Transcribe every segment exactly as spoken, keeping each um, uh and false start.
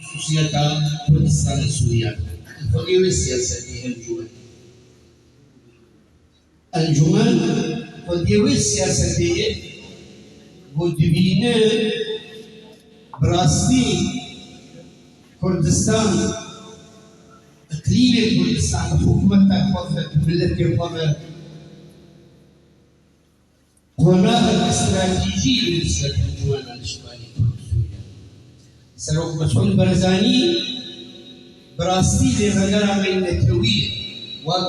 Xusûsiyeta Kurdistana Sûriye. Xwediyê wê siyasetê encûmen. Encûmen xwediyê wê siyasetê ye ku dibîne bi rastî Kurdistan, îqlîmê Kurdistan bi hikûmeta xwe ve, bi miletê xwe ve, qonaxek stratejî li nisbet Encûmena Niştimanî Kurd Sûriye. Serok Mesûd Barzanî bi rastî lêvegera me netewî ye, wek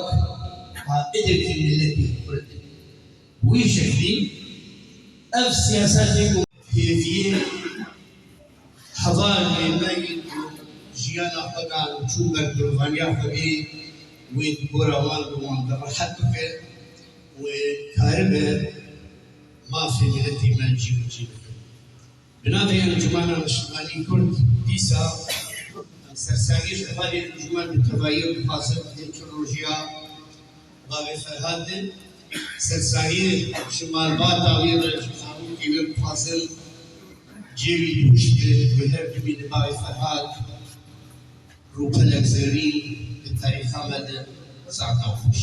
qaidekî miletê Kurd. Wî şeklî ev siyasetê ku hêviyê hevalê me yên ku jiyana xwe da û çû ber girovaniya Xwedê, wê di gora wan de wan de rehet bike û karibe mafê miletê me cî û cî bike. Bi navê Encûmena Niştimanî Kurd dîsa em sersahiyê ji hevalê encûmen bi tevayî dixwazin, hê çi rojiya bavê Ferhad e. Sersahiyê ji malbata wê re, ji zarokê wê dixwazin cê wî duhişt be, wê her bimîne bavê Ferhad. Rûpelek zerrîn li tarîxa me de zaf nexweş.